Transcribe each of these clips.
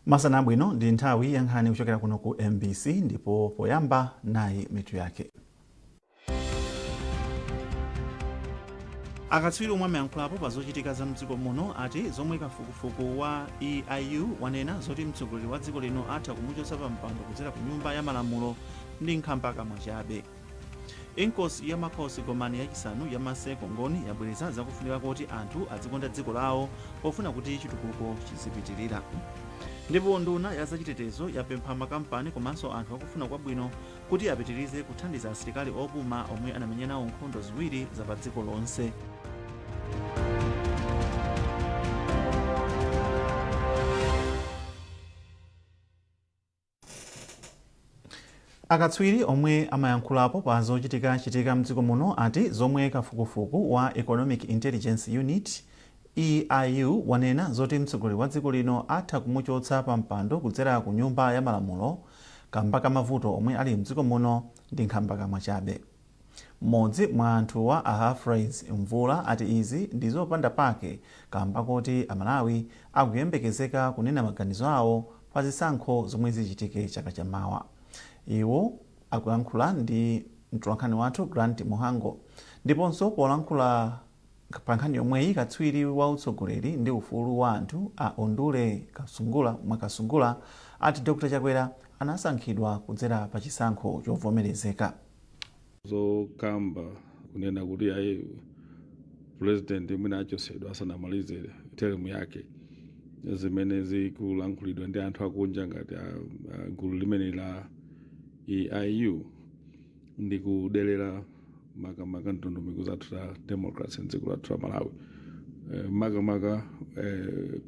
Masana abwino, ndi nthawi ya nkhani kuchokera kuno ku MBC, ndipo poyamba nayi mitu yake. Akatswiri omwe amayankhulapo pa zochitika za mdziko muno ati zomwe kafukufuku wa EIU wanena zoti mtsogoleri wa dziko lino atha kumuchotsa pa mpando kudzera ku Nyumba ya Malamulo ndi nkhambakamwa chabe. Inkosi ya Makhosi Gomani yachisanu ya Maseko Ngoni yabwereza zakufunika koti anthu adzikonda dziko lawo pofuna kuti chitukuko chizipitirira. Ndipo nduna ya zachitetezo yapempha makampani komanso anthu akufuna kwabwino kuti apitirize kuthandiza asilikali opuma omwe anamenya nawo nkhondo ziwiri za pa dziko lonse. Akatswiri omwe amayankhulapo pa zochitikachitika mdziko muno ati zomwe kafukufuku wa Economic Intelligence Unit, EIU, wanena zoti mtsogoleri wa dziko lino atha kumuchotsa pa mpando kudzera ku Nyumba ya Malamulo kamba ka mavuto omwe ali mdziko muno ndi nkhambakamwa chabe. Mmodzi mwa anthuwa, a Humphrey Mvula, ati izi ndi zopanda pake kamba koti aMalawi akuyembekezeka kunena maganizo awo pa zisankho zomwe zichitike chaka cha mawa. Iwo akuyankhula ndi mtolankhani wathu Grant Muhango. Ndiponso polankhula pa nkhani yomweyi, katswiri wa utsogoleri ndi ufulu wa anthu a Undule Mwakasungula ati Dr Chakwera anasankhidwa kudzera pa chisankho chovomerezeka. Zokamba kunena kuti ayi, President mwina achosedwa asanamalize term yake, zimene zikulankhulidwa ndi anthu akunja ngati gulu limene la EIU, ndi kudelera makamaka ndondomeko zathu za democracy mdziko lathu la Malawi, makamaka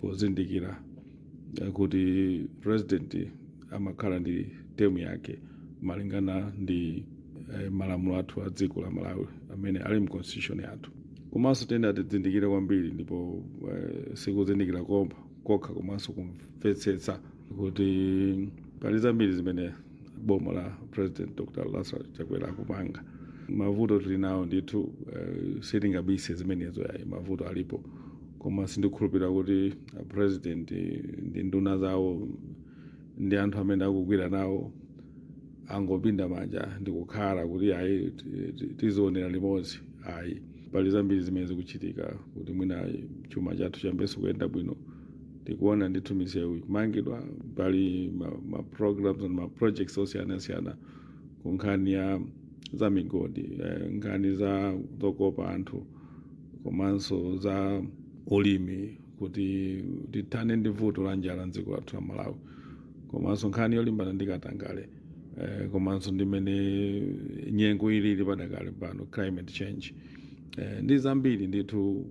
pozindikira kuti President amakhala ndi term yake malingana ndi malamulo athu a dziko la Malawi amene ali mu constitution yathu. Komanso tiyenda tizindikire kwambiri, ndipo sikuzindikira kokha komanso kumvetsetsa kuti pali zambiri zimene boma la President Dr Lazarus Chakwera akupanga. Mavuto tili nawo ndithu, sitingabise zimenezo yayi, mavuto alipo, koma sindikukhulupirira kuti President ndi nduna zawo ndi anthu amene akugwira nawo angopinda manja ndi kukhala kuti ayi, tizionera limodzi ayi. Pali zambiri zimene zikuchitika kuti mwina chuma chathu chiyambenso kuyenda bwino. Tikuona ndithu misewu ikumangidwa, pali ma programs and ma projects osiyanasiyana ku nkhani ya za migodi, nkhani za zokopa anthu komanso za ulimi kuti tithane ndi vuto la njala mdziko lathu la Malawi, komanso nkhani yolimbana ndi katangale, komanso ndimene nyengo ilili padakali pano, climate change, ndi zambiri ndithu.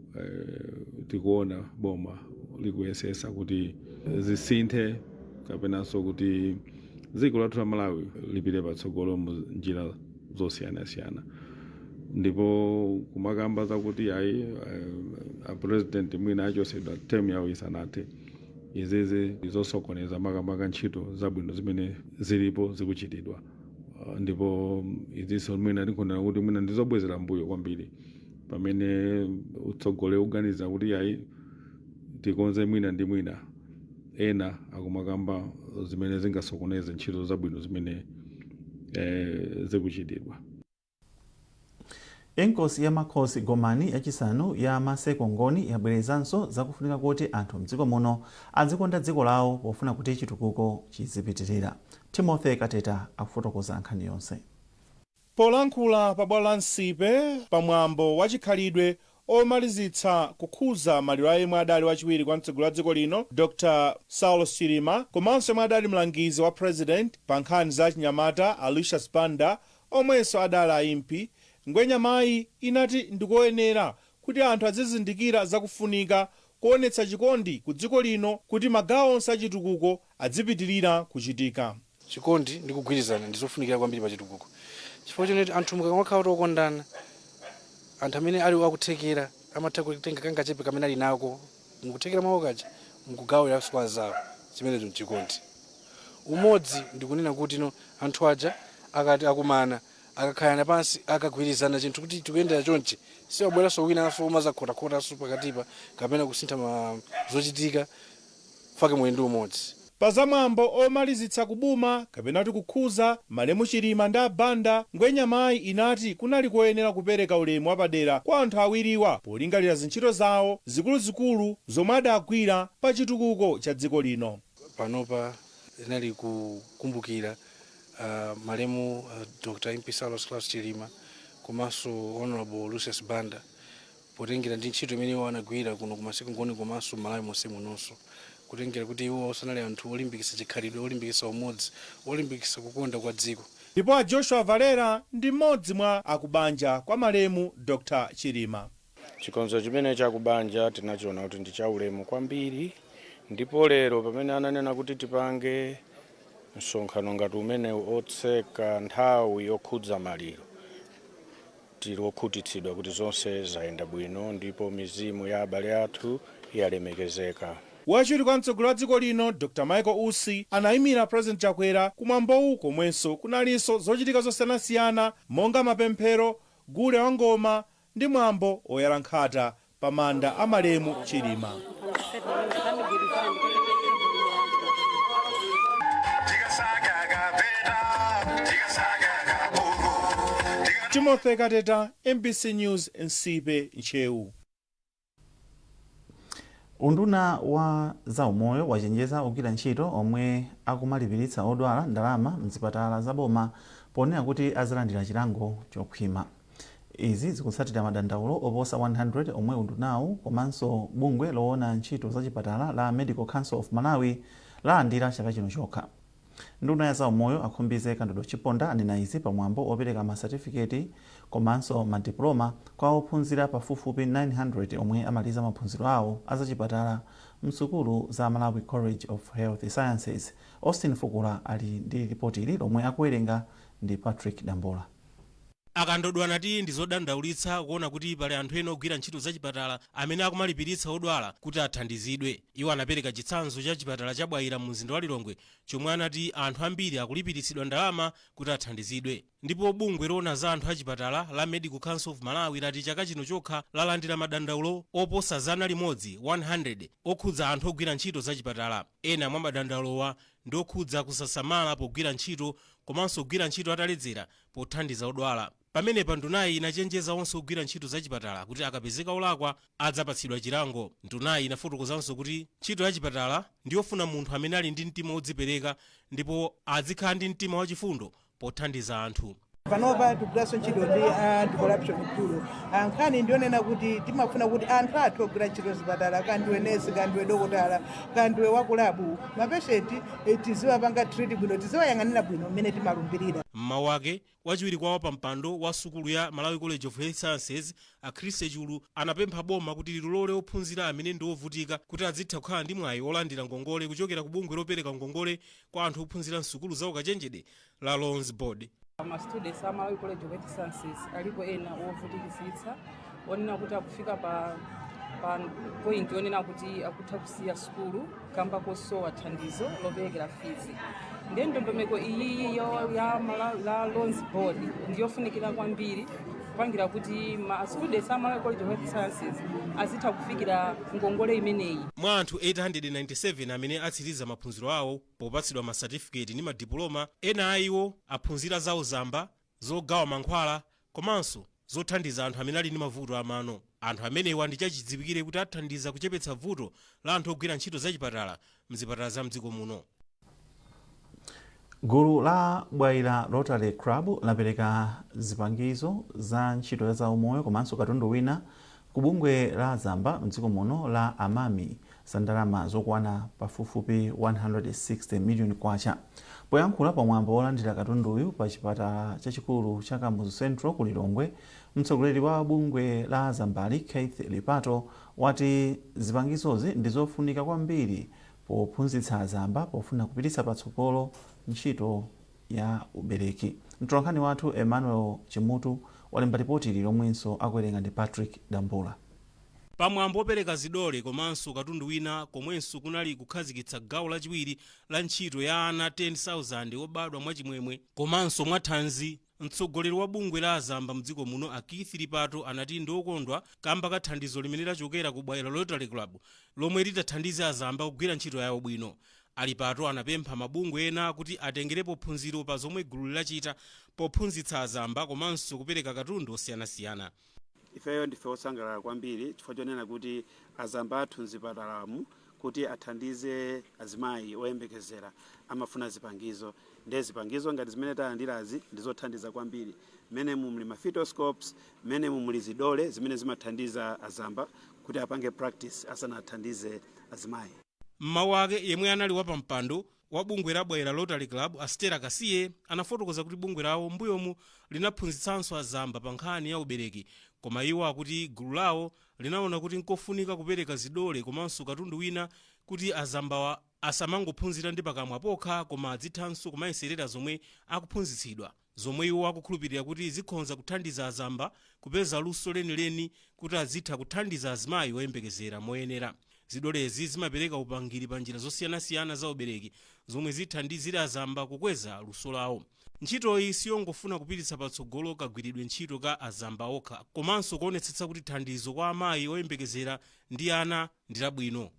Tikuona boma likuyesesa kuti zisinthe kapenanso kuti dziko lathu la Malawi lipite patsogolo mu njira zosiyanasiyana. Ndipo kumakamba zakuti ayi, a President mwina achosedwa term yawo isanathe, izizi zosokoneza makamaka ntchito zabwino zimene zilipo zikuchitidwa. Ndipo izinso mwina tikhonera kuti mwina ndizobwezera mbuyo kwambiri pamene utsogoleri uganiza kuti ayi, tikonze mwina ndi mwina, ena akumakamba zimene zingasokoneze ntchito zabwino zimene zikuchitidwa. Inkosi ya Makhosi Gomani yachisanu ya Maseko Ngoni yabwerezanso zakufunika kuti anthu mdziko muno adzikonda dziko lawo pofuna kuti chitukuko chizipitirira. Timothy Kateta akufotokoza nkhani yonse. Polankhula pa bwalo la Nsipe pamwambo wa chikhalidwe omalizitsa kukhuza maliro a yemwe adali wachiwiri kwa mtsogoleri wa dziko lino Dr Saulos Chilima komanso yemwe adali mlangizi wa President pa nkhani za chinyamata Aloysius Banda omwenso adali a MP, ngwenyamayi inati ndikoyenera kuti anthu azizindikira zakufunika kuonetsa chikondi ku dziko lino kuti magawo onse achitukuko adzipitirira kuchitika. Chikondi ndi kugwirizana ndi zofunikira kwambiri pa chitukuko, chifukwa choneti anthu mukamakhala okondana, anthu amene ali akuthekera amatha kutenga kangachepe kamene ali nako mukuthekera mwawo kaja mukugawiranso kwa anzawo. Chimenecho nchikondi. Umodzi ndikunena kuti no, anthu aja akati akumana, akakhalana pansi, akagwirizana chinthu kuti tikuyendera chonchi, siwabweranso winanso umazakhotakhotanso pakatipa kapena kusintha ma zochitika fake muli ndi umodzi. Pa zamwambo omalizitsa kubuma kapena kuti kukhuza malemu Chilima ndi Abanda, Ngwenyamayi inati kunali koyenera kupereka ulemu wapadera kwa anthu awiriwa polingalira zintchito zawo zikuluzikulu zomwe adagwira pa chitukuko cha dziko lino. Panopa linali kukumbukira malemu Dr MP Saulos Klaus Chilima komanso Honorable Lucius Banda, potengera ndi ntchito imene iwo anagwira kuno ku Ngoni komanso Malawi monse munonso, kutengera kuti iwo osanali anthu olimbikitsa chikhalidwe, olimbikitsa umodzi, olimbikitsa kukonda kwa dziko. Ndipo a Joshua Valera ndi mmodzi mwa akubanja kwa malemu Dr Chilima. Chikonzo chimene chakubanja tinachiona kuti ndi chaulemu kwambiri, ndipo lero pamene ananena kuti tipange msonkhano ngati umenewu otseka nthawi yokhudza maliro, tili okhutitsidwa kuti zonse zayenda bwino ndipo mizimu ya abale athu yalemekezeka. Wachiwiri kwa mtsogoleri wa dziko lino Dr Michael Usi anayimira President Chakwera kumwambowu, komwenso kunalinso zochitika zosiyanasiyana monga mapemphero, gule wa ngoma ndi mwambo oyala nkhata pa manda a malemu Chilima. Timothy Kateta, MBC News, Nsipe, Ntcheu. Unduna wa zaumoyo wachenjeza ogwira ntchito omwe akumalipiritsa odwala ndalama mzipatala zaboma ponena kuti azalandira chilango chokhwima. Izi zikutsatira madandaulo oposa 100 omwe undunawu komanso bungwe loona ntchito zachipatala la Medical Council of Malawi lalandira chaka chino chokha. Nduna ya zaumoyo a Khumbize Kandodo Chiponda anena izi pamwambo opereka masatifiketi komanso madiploma kwa ophunzira pafupifupi 900 omwe amaliza maphunziro awo azachipatala msukulu za Malawi College of Health Sciences. Austin Fukula ali ndi ripoti ili lomwe akuwerenga ndi Patrick Dambula. A Kandodo anati ndi zodandaulitsa kuona kuti pali anthu ena ogwira ntchito zachipatala amene akumalipiritsa odwala kuti athandizidwe. Iwo anapereka chitsanzo cha chipatala cha Bwaila mu mzinda wa Lilongwe chomwe anati anthu ambiri akulipiritsidwa ndalama kuti athandizidwe. Ndipo bungwe loona za anthu achipatala la Medical Council of Malawi lati chaka chino chokha lalandira madandaulo oposa 100, 100, okhudza anthu ogwira ntchito zachipatala. Ena mwa madandaulowa ndi okhudza kusasamala pogwira ntchito komanso kugwira ntchito ataledzera pothandiza odwala. Pamenepa ndunayi inachenjeza onse ogwira ntchito zachipatala kuti akapezeka olakwa adzapatsidwa chilango. Ndunayi inafotokozanso kuti ntchito yachipatala ndiyofuna munthu amene ali ndi mtima wodzipereka ndipo adzikhala ndi mtima wachifundo pothandiza anthu. Panopa tikugwiranso ntchito ndi Anti-Corruption Bureau. Nkhani ndionena kuti timafuna kuti anthu athu ogwira ntchito zipatala, kandiwe nesi, kandiwe dokotala, kandiwe waku lab, ma patient tiziwapanga treat bwino, tiziwayang'anira bwino mmene timalumbirira. Mmawu ake, wachiwiri kwa wapampando wa sukulu ya Malawi College of Health Sciences a Chris Chulu anapempha boma kuti lilole ophunzira amene ndi ovutika kuti azitha kukhala ndi mwayi olandira ngongole kuchokera ku bungwe lopereka ngongole kwa anthu ophunzira msukulu za ukachenjede la Loans Board. Ma students a Malawi College of Health Sciences alipo ena ovutikitsitsa, onena kuti akufika pa point yonena kuti akutha kusiya sukulu kamba kosowa thandizo loperekera fees. Ndiye ndondomeko iyiyi ya Malawi, la Loans Board ndiyofunikira kwambiri kupangira kuti ma students a Malawi College of Health Sciences azitha kufikira ngongole imeneyi. Mwa anthu 897 amene atsiriza maphunziro awo popatsidwa masatifiketi ndi madipuloma, ena a iwo aphunzira za uzamba, zogawa mankhwala komanso zothandiza anthu amene ali ndi mavuto amano. Anthu amenewa ndi chachidziwikire kuti athandiza kuchepetsa vuto la anthu ogwira ntchito zachipatala mzipatala za mdziko muno. Gulu la Bwaila Rotary Club lapereka zipangizo za ntchito ya zaumoyo komanso katundu wina ku bungwe la zamba mdziko muno la Amami za ndalama zokwana pafupifupi 160 million kwacha. Poyankhula pamwambo wolandira katunduyu pa chipatala chachikulu cha Kamuzu Central ku Lilongwe, mtsogoleri wa bungwe la zambali Keith Lipato wati zipangizozi ndi zofunika kwambiri pophunzitsa azamba pofuna kupititsa patsogolo ntchito ya ubereki. Mtolankhani wathu Emmanuel Chimutu walemba ripoti ili lomwenso akuwerenga ndi Patrick Dambula. Pamwambo opereka zidole komanso katundu wina komwenso kunali kukhazikitsa gawo lachiwiri la ntchito ya ana 10,000 obadwa mwachimwemwe komanso mwathanzi, mtsogoleri wa bungwe la azamba mdziko muno a Keith Lipato anati ndi okondwa kamba ka thandizo limene lachokera ku Bwaila Rotary Club lomwe litathandize azamba kugwira ntchito yawo bwino. Alipato anapempha mabungwe ena kuti atengerepo phunziro pa zomwe gulu lachita pophunzitsa azamba komanso kupereka katundu osiyanasiyana. Ifeyo ndife osangalala kwambiri chifukwa chonena kuti azamba athu mzipatalamu kuti athandize azimayi oyembekezera amafuna zipangizo, ndiye zipangizo ngati zimene talandirazi ndizothandiza kwambiri. Mmenemu muli ma fetoscopes, mmenemu muli zidole zimene zimathandiza azamba kuti apange practice asanathandize azimayi. Mmawu ake, yemwe anali wapampando wa bungwe la Bwaila Rotary Club, Astera Kasiye, anafotokoza kuti bungwe lawo mbuyomu linaphunzitsanso azamba pa nkhani ya ubereki, koma iwo akuti gulu lawo linaona kuti nkofunika kupereka zidole komanso katundu wina kuti azambawa asamangophunzira ndi pakamwa pokha, koma adzithanso kumayeserera zomwe akuphunzitsidwa, zomwe iwo akukhulupirira kuti zikhonza kuthandiza azamba kupeza luso lenileni kuti azitha kuthandiza azimayi oyembekezera moyenera. Zidolezi zimapereka upangiri pa njira zosiyanasiyana za ubereki zomwe zithandizira azamba kukweza luso lawo. Ntchitoyi siyongofuna kupititsa patsogolo kagwiridwe ntchito ka azamba okha, komanso kuonetsetsa kuti thandizo kwa amayi oyembekezera ndi ana ndi labwino.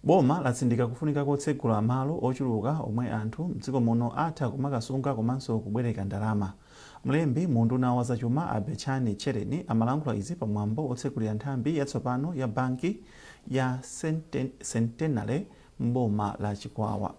Boma latsindika kufunika kotsegula malo ochuluka omwe anthu mdziko muno atha kumakasunga komanso kubwereka ndalama. Mlembi mu unduna wa zachuma, a Betchani Tchereni, amalankhula izi pamwambo otsegulira nthambi yatsopano ya banki ya Centenary m'boma la Chikwawa.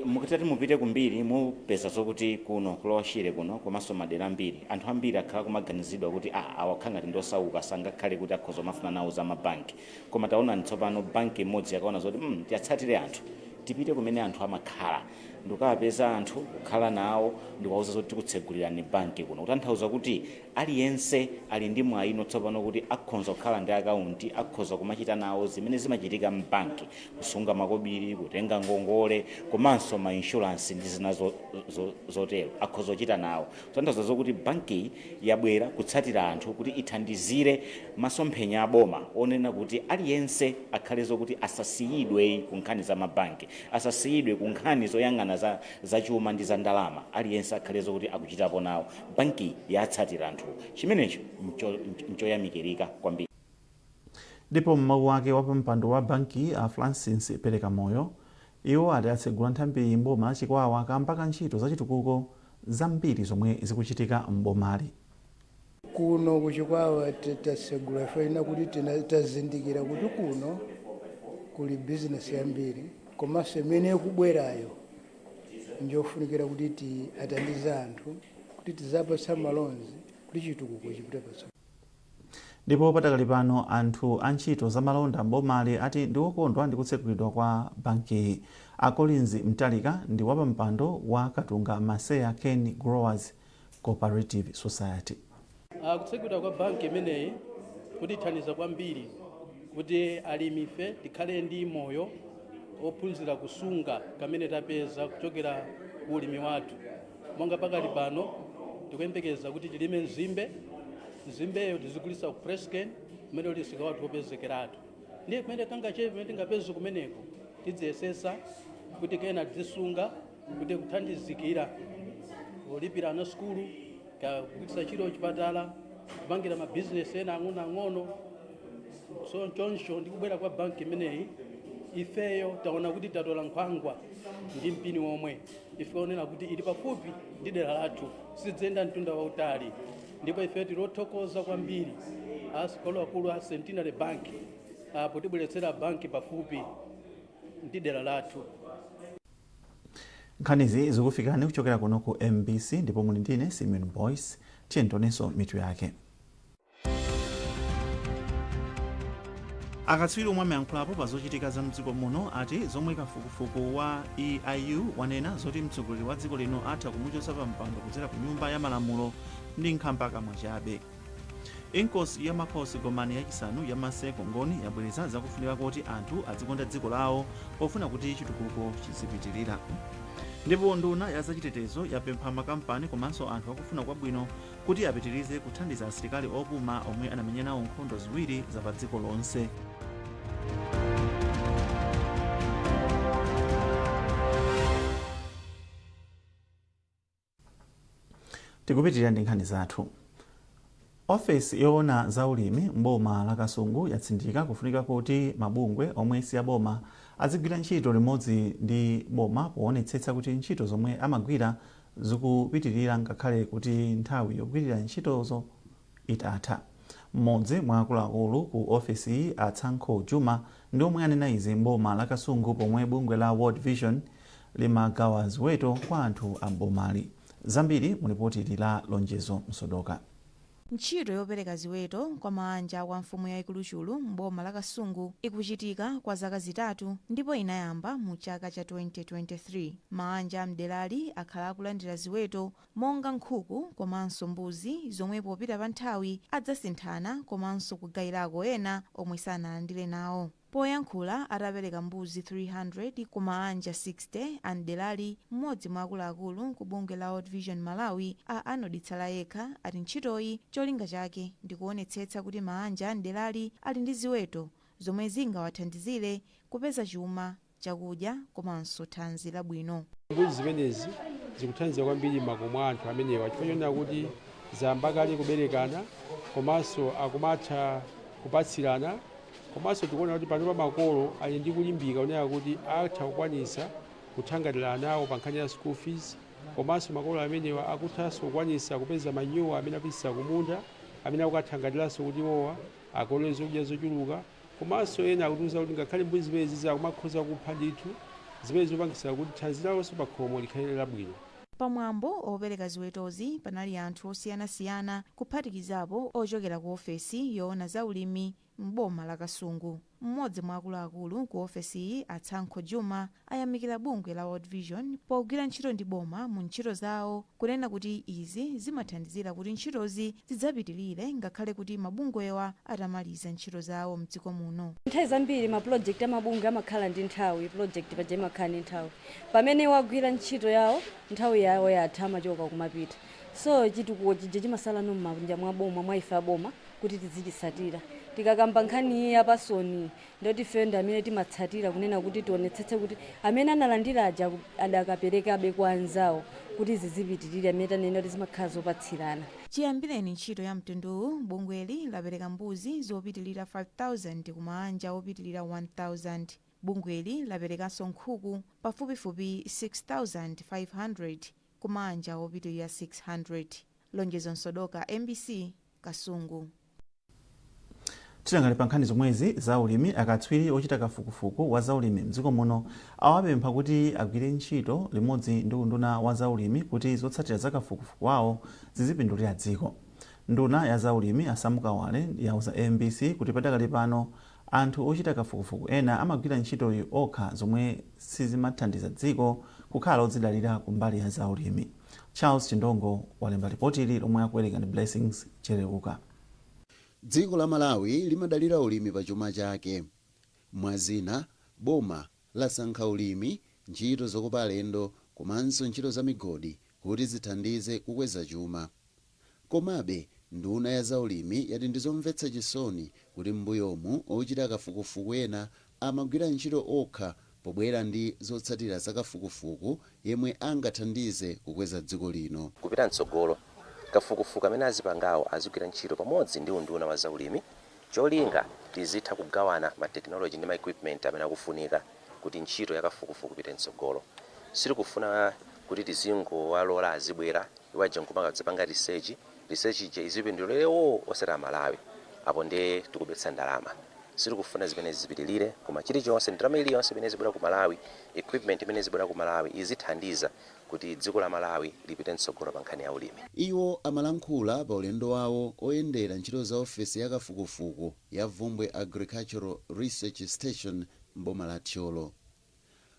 Mukatati mupite kumbiri mupeza zokuti kuno ku Lower Shire kuno komanso madera ambiri, anthu ambiri akhala kumaganizidwa kuti awakhala ngati ndosauka, sangakhale kuti akhoza mafuna nawo za mabanki. Koma taonani tsopano banki imodzi yakaona zoti tiyatsatire anthu, tipite kumene anthu amakhala, ndikukawapeza anthu, kukhala nawo, ndikuwauza zoti tikutsegulirani banki kuno, kutanthauza kuti aliyense ali ndi mwayi tsopano kuti akhoza kukhala ndi akaunti, akhoza kumachita nawo zimene zimachitika mbanki, kusunga makobiri, kutenga ngongole komanso ma insurance ndi zina zotero akhoza kuchita nawo. Kutanthauza zokuti banki yabwera kutsatira anthu kuti ithandizire masomphenya aboma onena kuti aliyense akhale zokuti asasiyidwe ku nkhani za mabanki, asasiyidwe ku nkhani zoyang'ana za chuma ndi za ndalama, aliyense akhale zokuti akuchitapo nawo. Banki yatsatira anthu, chimenecho nchoyamikirika kwambiri. Ndipo mmawu ake, wapampando wa banki, a Francis Pereka Moyo, iwo ati atsegula nthambi m'boma la Chikwawa kamba ka ntchito zachitukuko zambiri zomwe zikuchitika m'bomali. Kuno kuChikwawa tasegula faina kuti tazindikira kuti kuno kuli bizinesi yambiri, komanso imene ikubwerayo njofunikira kuti atandize anthu kuti tizapatsa ma loans kuti chitukuko chipite patsogolo. Ndipo patakali pano anthu a ntchito zamalonda m'bomali ati ndi okondwa ndi kutsegulidwa kwa bankiyi. A Collins Mtalika ndi wapampando wa Katunga Maseya Cane Growers Cooperative Society. Kutsegulidwa kwa banki imeneyi kutithandiza kwambiri kuti alimi ife tikhale ndi moyo ophunzira kusunga kamene tapeza kuchokera ku ulimi wathu. Monga pakali pano tikuyembekeza kuti tilime nzimbe, nzimbeyo tizigulitsa ku Presscane kumene uli msika wathu wopezekeratu, ndiye kumene kangachepe pamene tingapeze kumeneko tidziyesesa kuti kena tizisunga kuti kuthandizikira kulipira ana sukulu, kugwiritsa ntchito chipatala, kupangira mabizinesi ena ang'onoang'ono. So choncho ndikubwera kwa banki imeneyi, ifeyo taona kuti tatola nkhwangwa ndi mpini omwe. Ife onena kuti ili pafupi ndi dera lathu, sidziyenda mtunda wautali, ndipo ife tilothokoza kwambiri akuluakulu a Centenary Bank potibweretsera banki pafupi ndi dera lathu. Nkhanizi zikufikani kuchokera kuno ku MBC ndipo muli ndine Simeon Boyce. Tiye tionenso mitu yake. Akatswiri omwe amayankhulapo pa zochitika za mdziko muno ati zomwe kafukufuku wa EIU wanena zoti mtsogoleri wa dziko lino atha kumuchotsa pa mpando kudzera ku Nyumba ya Malamulo ndi nkhambakamwa chabe. Inkosi ya Makhosi Gomani yachisanu ya Maseko Ngoni yabwereza zakufunika kuti anthu adzikonda dziko lawo pofuna kuti chitukuko chizipitirira. Ndipo nduna ya zachitetezo yapempha makampani komanso anthu akufuna kwabwino kuti apitirize kuthandiza asilikali opuma omwe anamenya nawo nkhondo ziwiri za pa dziko lonse. Tikupitirira ndi nkhani zathu. Ofesi yoona zaulimi mboma la Kasungu yatsindika kufunika kuti mabungwe omwe si aboma azigwira ntchito limodzi ndi boma poonetsetsa kuti ntchito zomwe amagwira zikupitirira ngakhale kuti nthawi yogwirira ntchitozo itatha. Mmodzi mwa akuluakulu ku ofesiyi, Atsankho Juma, ndi omwe anena izi mboma la Kasungu pomwe bungwe la World Vision limagawa ziweto kwa anthu a mbomali. Zambiri mu ripoti ili la Lonjezo Msodoka. Ntchito yopereka ziweto kwa maanja kwa mfumu yayikulu Chulu m'boma la Kasungu ikuchitika kwa zaka 3 ndipo inayamba mu chaka cha 2023. Maanja amderali akhala akulandira ziweto monga nkhuku komanso mbuzi, zomwe popita pa nthawi adzasinthana komanso kugayirako ena omwe sanalandire nawo. Poyankhula atapereka mbuzi 300 ku maanja 60 amderali, mmodzi mwa akuluakulu ku bungwe la World Vision Malawi, a Arnold Tsalayekha, ati ntchitoyi cholinga chake ndikuonetsetsa kuti maanja amderali ali ndi ziweto zomwe zingawathandizire kupeza chuma, chakudya komanso thanzi labwino. Mbuzi zimenezi zikuthandiza kwambiri makomo a anthu amenewa chifukwa chonena kuti zayamba kale kuberekana komanso akumatha kupatsirana, komanso tikuona kuti pano pa makolo ali ndi kulimbika kunena kuti atha kukwanisa kuthangatira ana awo pa nkhani ya school fees, komanso makolo amenewa akuthanso kukwanisa kupeza manyowa amene apitisa kumunda amene akukathangatiranso kuti iwowa akolole zokudya zochuluka, komanso ena akutiuza kuti ngakhale mbuzi zimenezi akumakhoza kupha ndithu, zimene zikupangisa kuti thanzi lawonso pakhomo likhale labwino. Pamwambo opereka ziwetozi panali anthu osiyanasiyana, kuphatikizapo ochokera ku ofesi yoona zaulimi m'boma la Kasungu. Mmodzi mwa akuluakulu ku ofesiyi, Atsankho Juma, ayamikira bungwe la World Vision pogwira ntchito ndi boma mu ntchito zawo, kunena kuti izi zimathandizira kuti ntchitozi zidzapitirire ngakhale kuti mabungwewa atamaliza ntchito zawo mdziko muno. Nthawi zambiri mapulojekiti amabungwe amakhala ndi nthawi. Pulojekiti paja imakhala ndi nthawi. Pamene wagwira ntchito yawo, nthawi yawo yatha, amachoka kumapita. So chitukuko chija chimasalano m'manja mwa boma, mwa ife aboma, kuti tizichitsatira. Tikakamba nkhani iyi yapasoni, ndoti ife ndi amene timatsatira kunena kuti tionetsetse kuti amene analandira aja adakaperekabe kwa anzawo kuti zizipitirira, amene tanena kuti zimakhala zopatsirana. Chiyambireni ntchito ya mtunduwu, bungweli lapereka mbuzi zopitilira 5000 ku maanja opitilira 1000. Bungweli laperekanso nkhuku pafupifupi 6500 ku maanja opitilira 600. Lonjezo Msodoka, MBC, Kasungu. Titangali pa nkhani zomwezi za ulimi, akatswiri ochita kafukufuku wa zaulimi mdziko muno awapempha kuti agwire ntchito limodzi ndi unduna wa zaulimi kuti zotsatira za kafukufuku wawo zizipindulira dziko. Nduna ya zaulimi, a Sam Kawale, yauza MBC kuti padakali pano anthu ochita kafukufuku ena amagwira ntchitoyi okha, zomwe sizimathandiza dziko kukhala odzidalira kumbali ya zaulimi. Charles Chindongo walemba ripoti ili lomwe akuwerenga ndi Blessings Chereuka. Dziko la Malawi limadalira ulimi pa chuma chake. Mwazina, boma lasankha ulimi, ntchito zokopa alendo komanso ntchito za migodi kuti zithandize kukweza chuma. Komabe nduna ya zaulimi yati ndizomvetsa chisoni kuti m'mbuyomu ochita kafukufuku ena amagwira ntchito okha pobwera ndi zotsatira za kafukufuku yemwe angathandize kukweza dziko lino. Kupita mtsogolo, kafukufuku amene azipangawo azigwira ntchito pamodzi ndi unduna wa zaulimi, cholinga tizitha kugawana ma technology ndi ma equipment amene akufunika kuti ntchito ya kafukufuku ipite mtsogolo. Sitikufuna kuti tizingowalola azibwera iwaja nkumakadzapanga research, research ija izipindulirewo osati Amalawi. Apo ndiye tikubetsa ndalama. Sitikufuna zimene zipitirire, koma chilichonse, ndalama iliyonse imene izibwera ku Malawi, equipment imene izibwera ku Malawi, izithandiza kuti dziko la Malawi lipite mtsogolo pa nkhani ya ulimi. Iwo amalankhula pa ulendo wawo oyendera ntchito za ofesi ya kafukufuku ya Vumbwe Agricultural Research Station m'boma la Thyolo.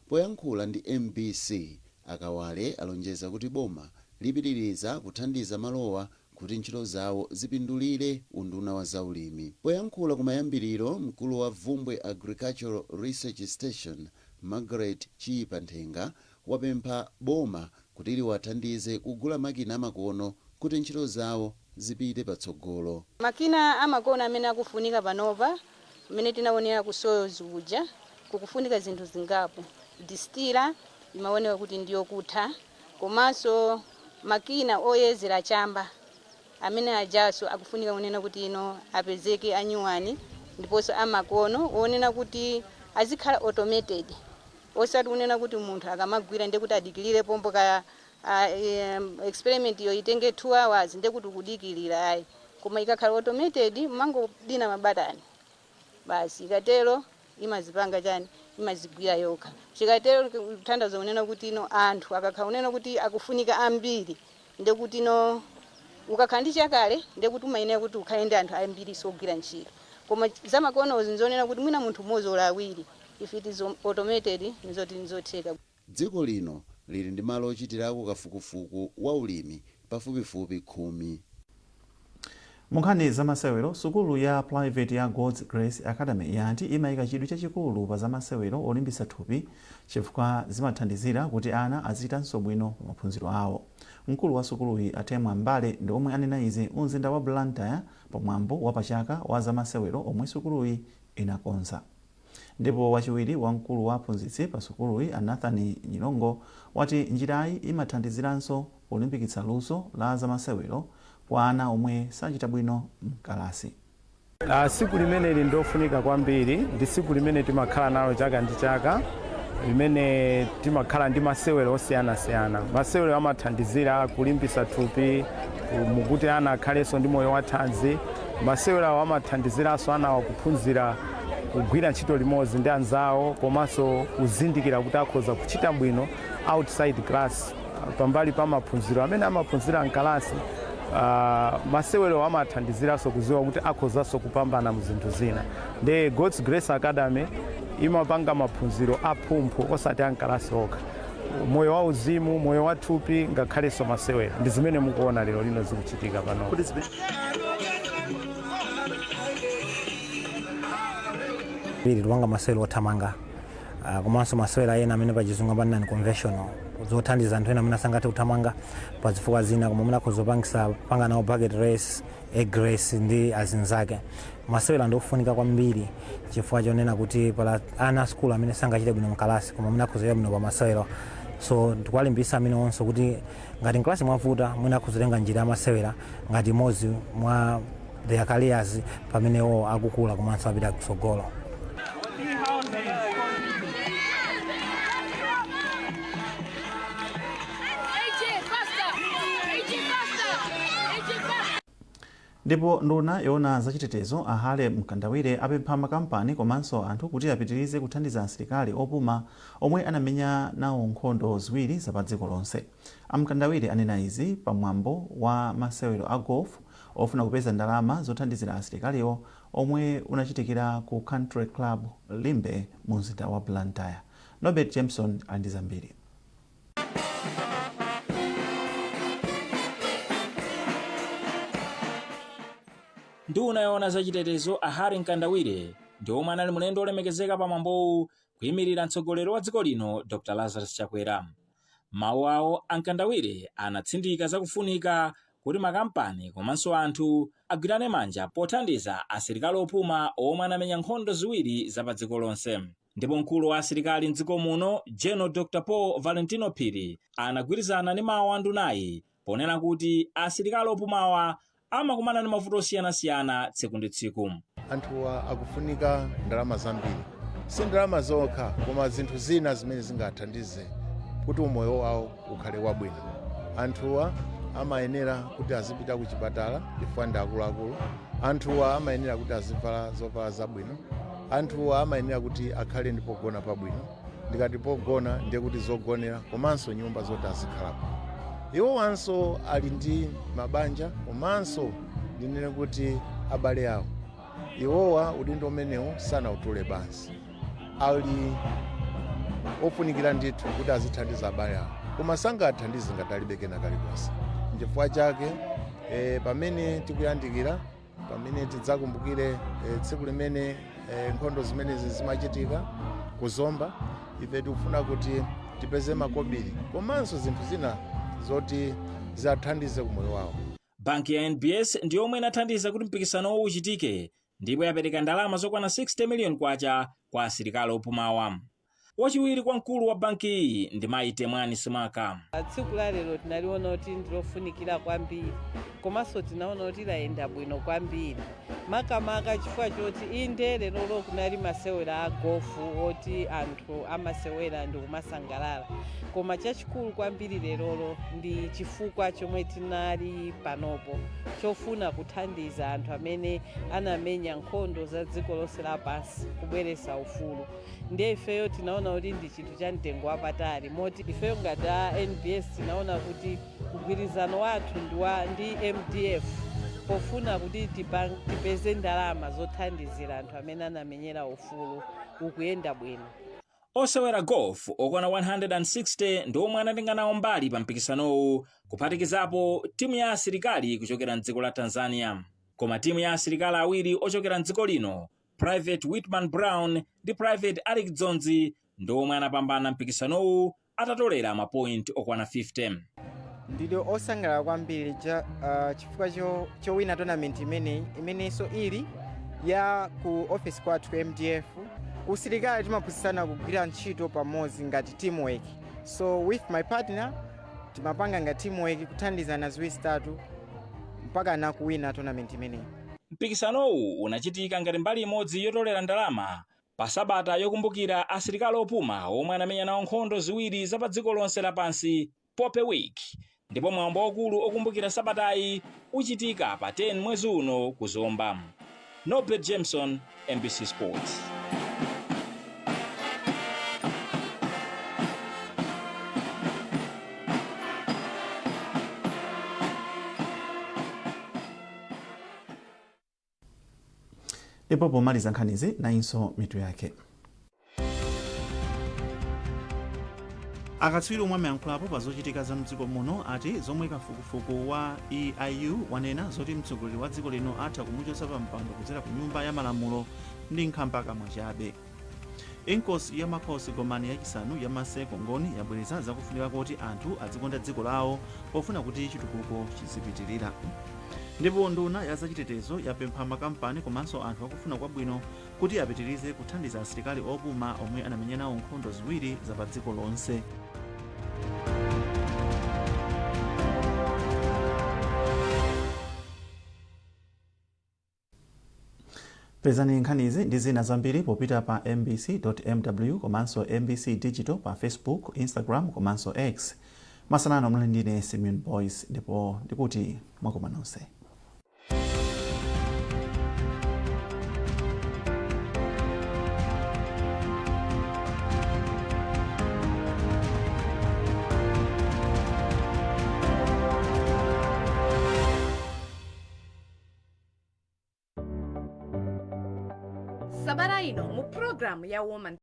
Poyankhula ndi MBC, Akawale alonjeza kuti boma lipitiriza kuthandiza malowa kuti ntchito zawo zipindulire unduna wa zaulimi. Poyankhula kumayambiriro, mkulu wa Vumbwe Agricultural Research Station, Margaret Chiipanthenga, wapempha boma kuti liwathandize kugula makina amakono kuti ntchito zawo zipite patsogolo. Makina amakono amene akufunika panopa, amene tinaonera ku soils kuja, kukufunika zinthu zingapo. Distiller imaoneka kuti ndiyokutha, komanso makina oyezera chamba. Amene ajaso akufunika kunena kuti ino apezeke anyuwani ndiponso amakono onena kuti azikhala automated, osati kunena kuti munthu akamagwira ndekuti adikilire pompo ka experiment yo itenge 2 hours ndekuti kudikilira, ayi. Koma ikakhala automated, mangodina mabatani basi, ikatero imazipanga chani, imazigwira yokha. Chikatero kuthandiza kunena kuti ino anthu akakhala kunena kuti akufunika ambiri, ndekuti ino ukakhala ndi chakale ndekuti umayenera kuti ukhale ndi anthu ambiri sogwira ntchito. Koma zamakonozi nzonena kuti mwina munthu mmodzi olo awiri, if it is automated, nzoti nzotheka. Dziko lino lili ndi malo ochitirako kafukufuku wa ulimi pafupifupi 10. Munkhani zamasewero, sukulu ya private ya God's Grace Academy yati imayika chidwi chachikulu pa zamasewero olimbitsa thupi chifukwa zimathandizira kuti ana azichitanso bwino pa maphunziro awo. Mkulu wa sukuluyi, Atemwa Mbale, ndi omwe anena izi mu mzinda wa Blantyre pamwambo wapachaka wa zamasewero omwe sukuluyi inakonza. Ndipo wachiwiri wa mkulu wa aphunzitsi pa sukuluyi, a Nathan Nyilongo, wati njirayi imathandiziranso polimbikitsa luso la zamasewero kwa ana omwe sachita bwino mkalasi. Tsiku limeneli ndofunika kwambiri. Ndi tsiku limene timakhala nalo chaka ndi chaka, limene timakhala ndi masewero osiyanasiyana. Masewero amathandizira kulimbitsa thupi mukuti ana akhalenso ndi moyo wathanzi. Masewero awo amathandiziranso anawa kuphunzira kugwira ntchito limodzi ndi anzawo, komanso kuzindikira kuti akhoza kuchita bwino outside class, pambali pa maphunziro amene amaphunzira mkalasi. Masewero amathandiziranso kudziwa kuti akhozanso kupambana mu zinthu zina. Ndi God's Grace Academy imapanga maphunziro aphumphu, osati amkalasi okha, moyo wa uzimu, moyo wa thupi, ngakhalenso masewero. Ndi zimene mukuona lero lino zikuchitika pano. Pili tipanga masewero othamanga, komanso masewero ena amene pachizungu amati non conventional, zothandiza anthu ena amene sangathe kuthamanga pa zifukwa zina, koma amene akhoza kupangisa panga nawo bucket race, egg race ndi azinzake. Masewero ndiofunika kwambiri chifukwa chonena kuti pala ana sukulu amene sangachite bwino mkalasi, koma amene akhoza kuchita bwino pa masewero. So ndikuwalimbisa amene onso kuti ngati mkalasi mwavuta, mwina akhoza kutenga njira ya masewera ngati imodzi mwa their careers pamenewo akukula komanso apita kutsogolo. Ndipo nduna yoona zachitetezo, a Harry Mkandawire, apempha makampani komanso anthu kuti apitirize kuthandiza asilikali opuma omwe anamenya nawo nkhondo ziwiri za pa dziko lonse. A Mkandawire anena izi pamwambo wa masewero a golf ofuna kupeza ndalama zothandizira asilikaliwo omwe unachitikira ku Country Club Limbe mu mzinda wa Blantyre. Norbert Jameson ali ndi zambiri. Nduna yoona zachitetezo, a Harry Mkandawire, ndi omwe anali mlendo olemekezeka pa mwambowu kuyimirira mtsogoleri wa dziko lino, Dr Lazarus Chakwera. Mawu awo, a Mkandawire anatsindika zakufunika kuti makampani komanso anthu agwirane manja pothandiza asilikali opuma omwe anamenya nkhondo ziwiri za pa dziko lonse. Ndipo mkulu wa asilikali mdziko muno, General Dr Paul Valentino Phiri, anagwirizana ndi mawu a ndunayi ponena kuti asilikali opumawa amakumana ndi mavuto osiyanasiyana tsiku ndi tsiku. Anthuwa akufunika ndalama zambiri, si ndalama zokha koma zinthu zina zimene zingathandize kuti umoyo wawo ukhale wabwino. Anthuwa amayenera kuti azipita ku chipatala chifukwa ndi akuluakulu. Anthuwa amayenera kuti azivala zovala zabwino. Anthuwa amayenera kuti akhale ndi pogona pabwino. Ndikati pogona, ndiye kuti zogonera komanso nyumba zoti azikhalapo. Iwowanso ali ndi mabanja komanso ndinene kuti abale awo. Iwowa udindo umenewu sanautule pansi, ali ofunikira ndithu kuti azithandiza abale awo, koma sangathandize ngati alibe kena kalikonse. Nchifukwa chake pamene tikuyandikira, pamene tidzakumbukire tsiku limene nkhondo zimenezi zimachitika kuzomba, ife tikufuna kuti tipeze makobiri komanso zinthu zina zoti ziathandize kumoyo wawo. Banki ya NBS ndi yomwe inathandiza kuti mpikisanowu uchitike, ndipo yapereka ndalama zokwana 60 million kwacha kwa asilikali opumawa. Wachiwiri kwa mkulu wa bankiyi ndi Mayi Temwani Simaka. Tsiku la lero tinaliona kuti ndilofunikira kwambiri, komanso tinaona kuti layenda bwino kwambiri, makamaka chifukwa choti inde lerolo kunali masewera a gofu oti anthu amasewera ndi kumasangalala, koma chachikulu kwambiri lerolo ndi chifukwa chomwe tinali panopo chofuna kuthandiza anthu amene anamenya nkhondo za dziko lonse lapansi kubweretsa ufulu. Ndiye ifeyo tinaona kuti ndi chinthu cha mtengo wapatali, moti ifeyo ngati a NBS tinaona kuti mgwirizano wathu ndi MDF pofuna kuti tipeze ndalama zothandizira anthu amene anamenyera ufulu ukuyenda bwino. Osewera golf okwana 160 ndi omwe anatenga nawo mbali pa mpikisanowu, kuphatikizapo timu ya asilikali kuchokera mdziko la Tanzania. Koma timu ya asilikali awiri ochokera mdziko lino, Private Whitman Brown ndi Private Eric Dzonzi, ndi omwe anapambana mpikisanowu atatolera mapoint okwana 50. Ndili osangalala kwambiri chifukwa chowina tournament imeneyi, imenenso ili ya ku office kwathu ku MDF. Usilikali timaphunzitsana kugwira ntchito pamodzi ngati teamwork, so with my partner timapanga ngati teamwork, kuthandizana ziwiri zitatu mpaka na kuwina tournament imeneyi. Mpikisanowu unachitika ngati mbali imodzi yotolera ndalama pa sabata yokumbukira asilikali opuma omwe anamenya nawo nkhondo ziwiri za pa dziko lonse lapansi, Poppy Week, ndipo mwambo waukulu okumbukira sabatayi uchitika pa 10 mwezi uno ku Zomba. Norbert Jameson, MBC Sports. Ndipo pomaliza nkhanizi, nayinso mitu yake. Akatswiri omwe amayankhulapo pa zochitika za mdziko muno ati zomwe kafukufuku wa EIU wanena zoti mtsogoleri wa dziko lino atha kumuchotsa pa mpando kudzera ku Nyumba ya Malamulo ndi nkhambakamwa chabe. Inkosi ya Makhosi Gomani yachisanu ya Maseko Ngoni yabwereza zakufunika kuti anthu adzikonda dziko lawo pofuna kuti chitukuko chizipitirira. Ndipo nduna ya zachitetezo yapempha makampani komanso anthu akufuna kwabwino kuti apitirize kuthandiza asilikali opuma omwe anamenya nawo nkhondo ziwiri za pa dziko lonse. Pezani nkhanizi ndi zina zambiri popita pa mbc.mw komanso MBC Digital pa Facebook, Instagram komanso X. Masana ano muli ndine Simeon Boyce, ndipo ndikuti mwakoma nonse. Sabata ino mu programu ya Woman